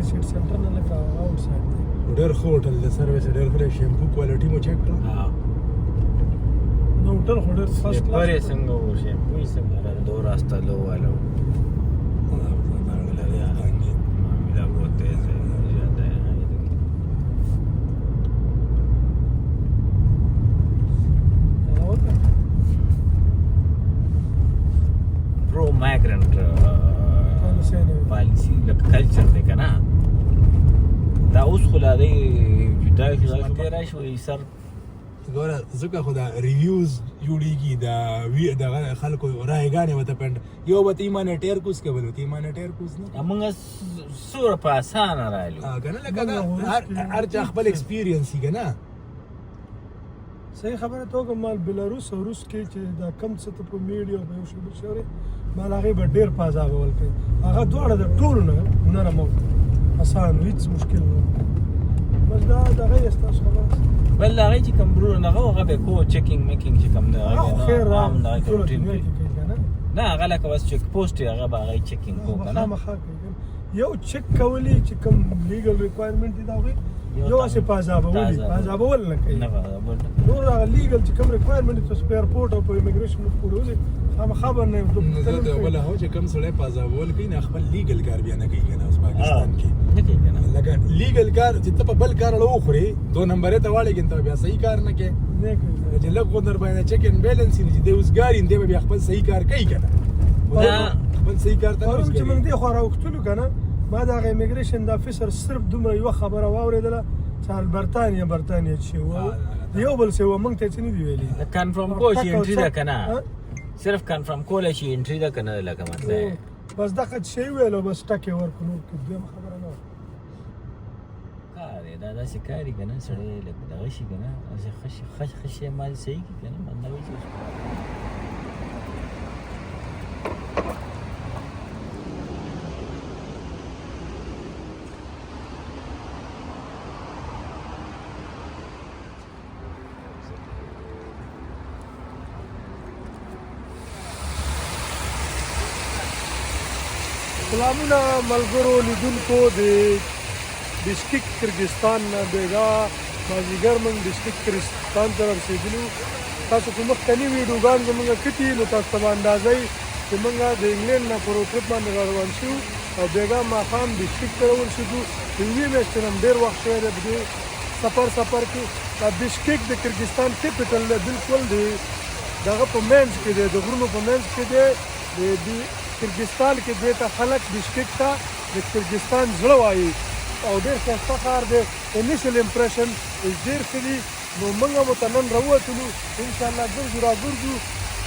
سیټ سنټر نه لکه آوټ سایډ دی. ډېر ښه هوټل دی، سروس ډېر ښه دی، شیمپو کوالټي مو چیک کړه. ها. نو هوټل خو ډېر فرست پرې کلاس. څنګه و شیمپو یې څنګه دو راستہ لو والو معاملہ بہت تیز ہے، زیادہ ہے۔ پرو مایګرنٹ پالیسی لکه کلچر دی کنه، دا اوس خو لا دی جدا شو، دا شو سر. ګوره، ځکه خو دا ریویوز جوړیږي، دا وی دغه خلکو رایګانې وته پند یو به ایمان ټیر کوس کبل ته ایمان ټیر کوس نه. موږ سور په اسانه رالو. کنه، لکه دا هر چا خپل ایکسپیرینس یې کنه. صحیح خبره ته وکړه. مال بلاروس او روس کې چې دا کم څه ته په میډیا او په یو شی بل شی اورې، مال هغې به ډېر په عذابول کوي. هغه دواړه د ټولو نه نرم او اسان و، هېڅ مشکل نه و. بس دا دغه یې ستاسو خبره. بل هغه چې کوم برو نه هغه به کو چیکینګ میکینګ چې کوم نه هغه خو خیر عام نه ټوله روټین دنیا کې کې کوي که نه؟ نه، هغه لکه بس چیک پوسټ هغه به هغه چیکینګ کو کنه. خامخا کوي کنه. یو چک کولی چې کوم لیګل ریکوایرمنټ دی دا هغې، یو هسې په عذابولي، په عذابول نه کوي. نه، عذابول نه. نور هغه لیګل چې کوم ریکوایرمنټ دی، تاسو په ایرپورټ او په امیګریشن پورې وځئ، خامخا به نه. نو زه ته بل هو چې کم سړی په عذابول کوي نه، خپل لیګل کار بیا نه کوي کنه. اوس پاکستان کې نه کوي کنه. لکه لیګل کار چې ته په بل کار اړه وخوري، دو نمبرې ته واړې ته بیا صحیح کار نه کوي. نه کوي. چې لږ غوندر باندې چیک ان بیلنس نه چې دی اوسګاری دی، به بیا خپل صحیح کار کوي کنه. خپل صحیح کار ته پرون چې موږ دې خوا راوختلو که نه، ما د هغه امیګریشن د افیسر صرف دومره یوه خبره واورېدله چې برتانیا برتانیا چې و یو بل څه و، موږ ته څه نه دي ویلي. کنفرم کو چې انټری ده کنه. ها؟ صرف کنفرم کول چې انټری ده کنه، لکه مطلب. بس دغه شی ویل او بس ټکې ورکړو، نور کې دویمه خبره نه وه. کار دی دا، داسې کاری کنه سړی لکه دغه شي کنه، داسې خش خش خش مال صحیح کی کنه، بنده وایي چې سلامونه ملګرو لیدونکو د بشکیک کرګستان نه. بیګا مازیګر موږ بشکیک کرګستان ته رسېدلو. تاسو په مخکني ویډیوګان زموږ کتي، نو تاسو ته به اندازه وي چې موږ د انګلینډ نه په روډ ټریپ باندې را روان شو او بیګا ماښام بشکیک ته راورسېدو. د یوې میاشتې نه هم ډېر وخت شوی دی په دې سفر کې. دا بشکیک د کرګستان کیپټل دی، بالکل د دغه په منځ کې دی، د غرونو په منځ کې دی. د کرګستان کې دې ته خلک بشکیک ته د کرګستان زړه وایي او ډېر ښایسته ښار دی. انیشل امپریشن ډېر ښه دي. نو موږ مو ته نن راووتلو، انشاءالله ګرځو را ګرځو،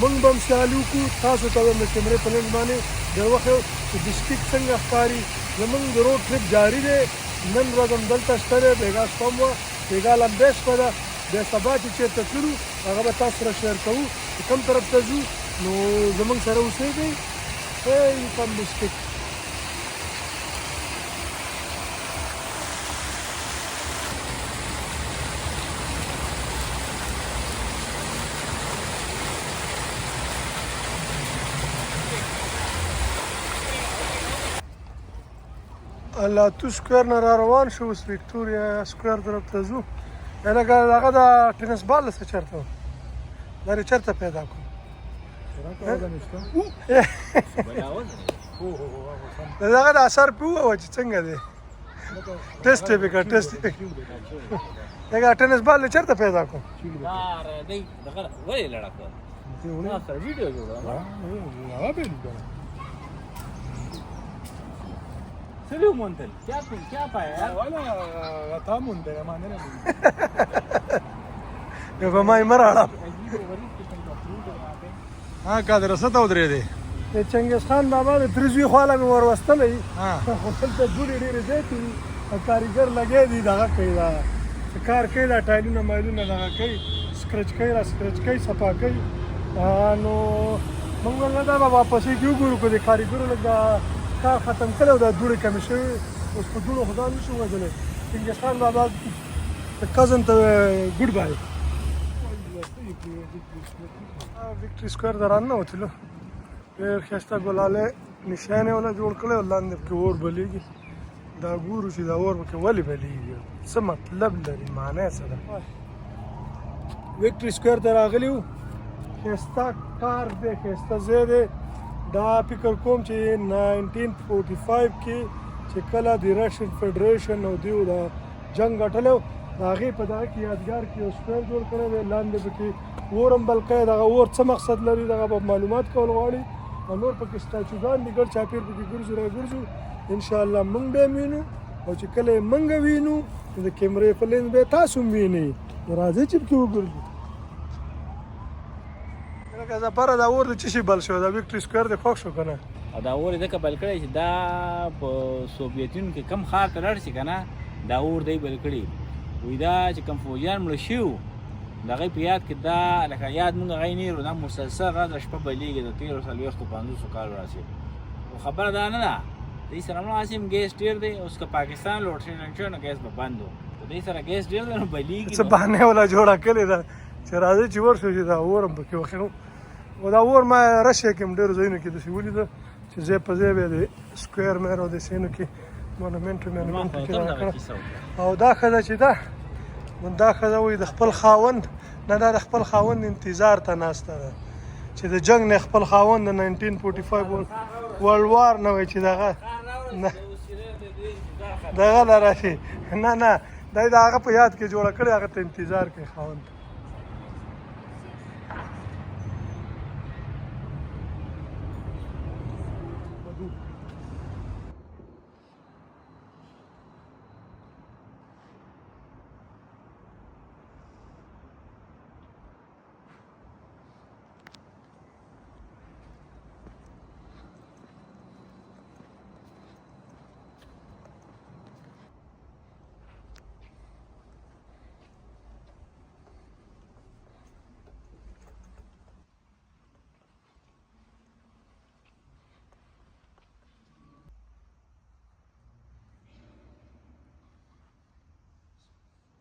موږ به هم سیالي وکړو، تاسو ته به هم د کیمرې په لینز باندې در وښیو چې بشکیک څنګه ښکاري. زموږ د روډ ټریپ جاري دی. نن ورځ هم دلته شته دی، بېګا شپه هم وه، بېګا لمبی شپه ده. بیا سبا چې چېرته تللو هغه به تاسو سره شیر کوو چې کوم طرف ته ځو. نو زموږ سره اوسېږئ. Hey from Bishkek. الله تو سکویر نه را روان شو، اوس وکټوریا سکویر طرف ته ځو. لکه هغه د ټینس بال څه چېرته و؟ دا یې چېرته پیدا کړو؟ دغه د اثر په ووه چې څنګه دی، ټیسټ یې وکړ، ټیسټ یې. دغه ټینس بال یې چېرته پیدا کړو؟ دا دی دغه ولې لړکو ما سره ویډیو جوړه. څه دې وموندل؟ کیا کیا پایا یار؟ ولا تا مونږ ما نه. یو به ما یې مه راړه. عجیب و غریب قسم کا فروټ ہے وہاں پہ. ها، قادر څه ته ودرې دی؟ د چنګیز خان بابا د تره زوی خواله مې وروستلی. خو دلته دوړې ډېرې زیاتې دي او کاریګر لګیا دي، دغه کوي، دا څه کار کوي، دا ټایلونه مایلونه دغه کوي، سکرچ کوي، را سکرچ کوي، صفا کوي. نو موږ ویل دا به واپسې کې وګورو که د کاریګرو لږ دا کار ختم کړی او دا دوړې کمې شوې. اوس په دوړو خو ځان نشو وژلی. چنګیز خان بابا د کزن ته ګډ بای. وکټري سکویر ته راننوتلو. ډېر ښایسته ګلالی نشان یې وله جوړ کړی او لاندې پکې اور بلېږي. دا ګورو چې دا اور پکې ولې بلیږي، څه مطلب لري، معنی څه ده. وکټري سکویر ته راغلي وو، ښایسته کار دی، ښایسته ځای دی. دا فکر کوم چې 1945 کې چې کله د رشین فدریشن او دیو دا جنګ ګټلی و، د هغې په دغه کې یادګار کې یو سکویر جوړ کړی دی. لاندې پکې اور هم بل کړی، دغه اور څه مقصد لري دغه به معلومات کول غواړي. او نور پکې سټاچوګان دي، ګړ چاپېر پکې ګرځو را ګرځو. انشاءالله موږ به یې وینو، او چې کله یې موږ وینو نو د کیمرې په لینز به یې تاسو هم وینئ. نو راځئ چې پکې وګرځو. لکه زپره دا اور د څه شي بل شو؟ دا وکټري سکویر دی خوښ شو که نه؟ او دا اور یې ځکه بل کړی چې دا په سوویتونو کې کم ښار ته لاړ شي که نه، دا اور دی بل کړی. وایي دا چې کوم فوجیان مړه شوي وو د هغې په یاد کې دا لکه یاد مونږ هغه یې نه هېرو، دا مسلسل ورځ شپه بلېږي د تېرو 40 50 کالو راهیسې. خو خبره دا نه ده، دې سره مړه هسې هم ګیس ډېر دی. اوس که پاکستان لوډ شیډنګ شوی نو ګیس به بند و، خو دې سره ګیس ډېر دی نو بلېږي. څه بهانه ولا جوړه کړې ده چې راځئ چې ورشو چې دا اور هم پکې وښیو. او دا اور ما رشیا کې هم ډېرو ځایونو کې داسې ولیده چې ځای په ځای به یې د سکویر میر او د سینو کې مونومنټ مونومنټ کې راکړه. او دا ښځه چې ده، نو دا ښځه وایي د خپل خاوند نه، دا د خپل خاوند انتظار ته ناسته ده چې د جنګ نه خپل خاوند د 1945 ورلډ وار نه وایي چې دغه نه دغه له راشي. نه نه، دا یې د هغه په یاد کې جوړه کړې، هغه ته انتظار کوي خاوند ته.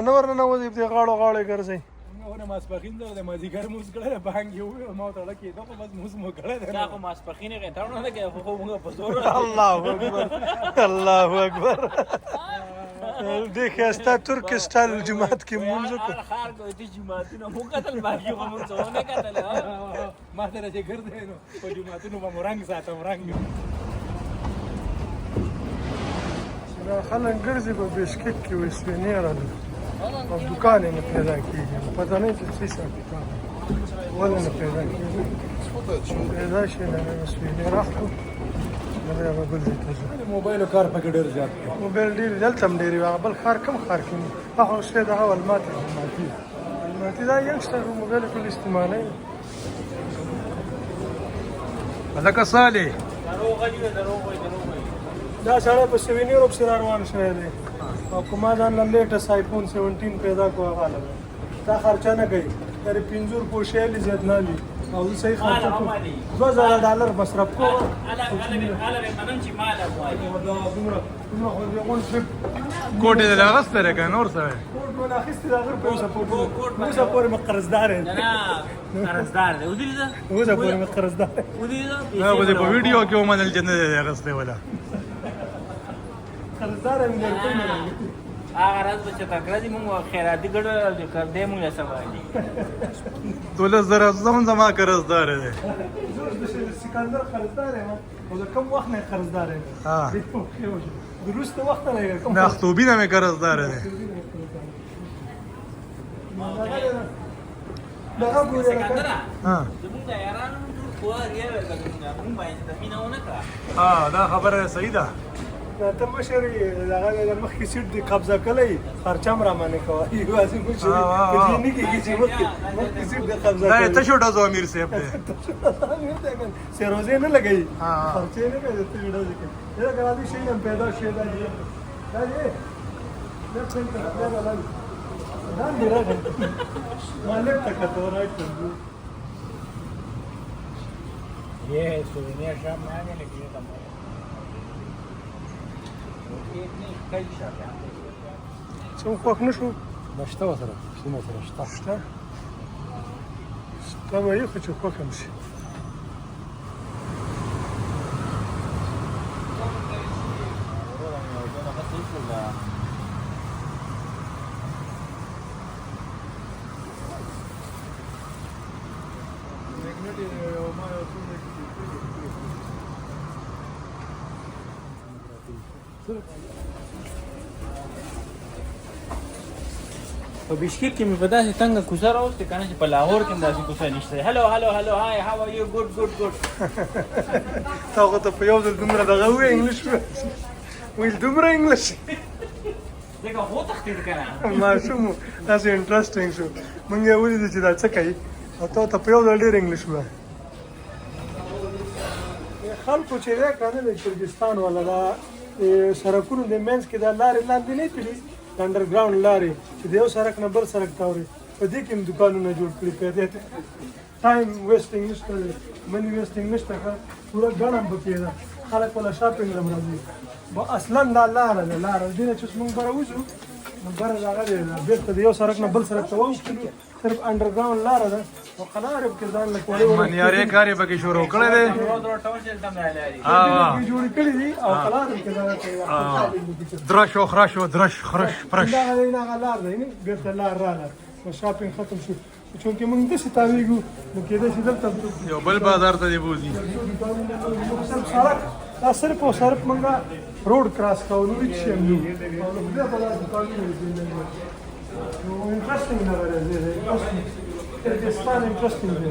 نه ورننوځئ، په دې غاړو غاړو یې ګرځئ. موږ خو ماسپښین سره د مازدیګر مونځ کړی، بانګ یې وویل، ما ورته اړه کېده خو بس مونځ مو کړی دی. دا خو ماسپښین یې غیتاړو نه کوي، خو موږ په زور. الله اکبر، الله اکبر. دې ښایسته ترک سټایل جومات کې مونځ وکړو. هر ښار کې دي جوماتونه مو کتل، باقي خو مونږ څه ونه کتل. ما سره چې ګرځې نو په جوماتونو به مو رنګ ساتم، رنګ. دا خلک ګرځي په بشکیک کې، وایي سوینیر او دکان یې نه پیدا کېږي. پته نه چې څه حساب کتاب ولې نه پیدا کېږي. پیدا شي نه سوینیر اخلو، نو بیا به بل ځای ته ځو. موبایل کار پکې ډېر زیات دی. موبایل ډېر دلته هم ډېر وي، هغه بل ښار کم ښار کې نه. هغه اوس دغه الماتي دی، الماتي دا ینګسټر موبایل ټول استعمالوي. هلکه صالح دا سړی په سوینیرو پسې را روان شوی دی، او که ما ځان له لیټسټ آیفون 17 پیدا کړو هغه له دا خرچه نه کوي، یعنې 5 روپو شی لي زیات نه لي، او زه صحیح خرچه کوم $2000 مصرف کوم. دومره خو دې غونډ ټریپ کوټې دې اخیستی دی که نور څه دی؟ کوټ مې نه اخیستی دی، هغه په اوسه پورې اوسه پورې مې قرضدار یم. قرضدار دی، ودی ده اوسه پورې مې قرضدار یم. ودی ده. نه خو دې په ویډیو کې ومنل چې نه دی اخیستی ولا. قرضدار یم، ډېر کوم نه دی. هغه ورځ به چې تکړه دي مونږ خیراتي ګډو او د کردې مونږ له سبا دي. 12,000 زم زما قرضدار دی. زه د سکندر قرضدار یم، خو د کم وخت نه قرضدار یم. د وروسته وخت نه کوم د اختوبي نه مې قرضدار دی. دغه ګورې سکندره ها زمونږ د یارانو ټول خوار یې زمونږ باندې د مینه ونه کړه. ها دا خبره صحیح ده. ته مشر یې، دغه د مخکې سیټ دې قبضه کړی، خرچه هم رامنې کوه. یوازې مشر یې، په دې نه کېږي چې مخکې سیټ دې قبضه دا یې کړی. تشو ډزو امیر صاحب دی. سیروزې نه لګوي، خرچې نه کوي، تشو ډزې کوي. دا که راځي شی هم پیدا شي، دا دې دا دې لیفټ سینټر دا راځي، دا دې راغی، ما لیفټ ته کتل، رایټ ته. یہ سوینیر شاپ میں آ گئے، لیکن یہ کم ایک نہیں کئی شاپ ہیں. څه خوښ نه شو؟ نشته ورسره، شته ورسره، شته شته شته به یې، خو چې خوښ هم شي. منټ یو ما یو څو منټ. په بشکیک کې مې په داسې تنګه کوڅه راوستې که نه چې په لاهور کې هم داسې کوڅه نشته. Hello hello hello, hi, how are you? Good good good. تا خو ته په یو ځل دومره دغه وویل، انګلیش ویل، دومره انګلیش. ځکه خو تښتېد که نه. ماشوم و، داسې interesting شو. مونږ یې ولیدو چې دا څه کوي، او تا ته په یو ځل ډېر انګلیش وویل. خلکو چې دی که نه، د کرګستان والا دا سړکونو د منځ کې دا لارې لاندې نه تلي، د underground لارې چې د یو سړک نه بل سړک ته اوري، په دې کې هم دوکانونه جوړ کړي. په دې time wasting نشته دی، money wasting نشته. ښه پوره ګڼه هم پکې ده، خلک ولا shopping له راځي. اصلا دا لاره ده، لاره دې نه چې اوس موږ بره وځو نو بره دغه دی، بېرته د یو سړک نه بل سړک ته واوښتلو، صرف underground لاره ده او قلار پکې ځان له کوړې منیارې کارې پکې شروع کړی دی. جوړې کړې دي او قلار پکې ځان له. درش او خرش او درش خرش پرش. دا هغه لار ده، بېرته لار راغله نو shopping ختم شو. چونکې موږ داسې تاویږو نو کېدای شي دلته یو بل بازار ته دې بوځي. صرف سړک دا صرف او صرف موږ road cross کوو، نو هېڅ شی هم نه. او له خدایه په دا دوکانونه دي، نو interesting دغه دی، interesting کرغستان interesting دی.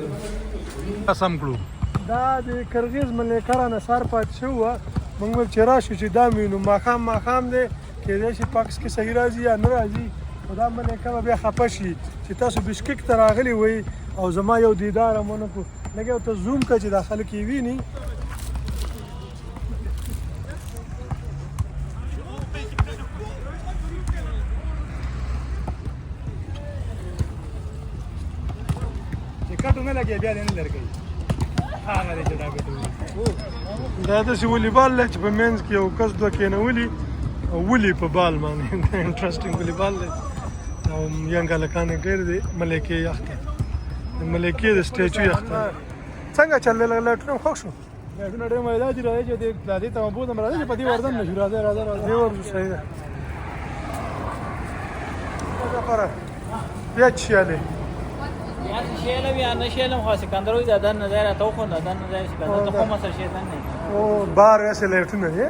قسم کړو. دا د کرغیز ملکه رانه سر پاتې شوی وه. موږ ویل چې راشو چې دا مې نو ماښام ماښام دی، کېدای شي پاکس کې صحیح راځي یا نه راځي، خو دا ملکه به بیا خفه شي چې تاسو بشکیک ته راغلي وئ او زما یو دیدار هم ونه کړو. لږ یو ته zoom کړه چې دا خلک یې ویني. چې کټو نه لګي بیا دې نه لرګي، هغه دې چې دا کټو. دا داسې والیبال دی چې په منځ کې یو کس دوه کېنولي او ولي په بال باندې. Interesting والیبال دی او young هلکان یې ډېر دي. ملکې یخته، د ملکې د statue یخته څنګه چل دی؟ لایټونه خوښ شو. لایټونه ډېر مزه دي. راځي چې دې ته بوزم، راځي چې په دې وردن نشو. راځي راځي راځي. دې ورځو، صحیح ده. لپاره بیا چیالې یا شیلم یا نه شیلم، خو سکندر وي دا دننه ځای راته وښوده، دننه ځای سکندر ته خو مسه شی دننه. او بار هسې لایټونه دي.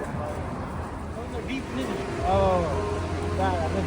Deep نه دي. او دا نه.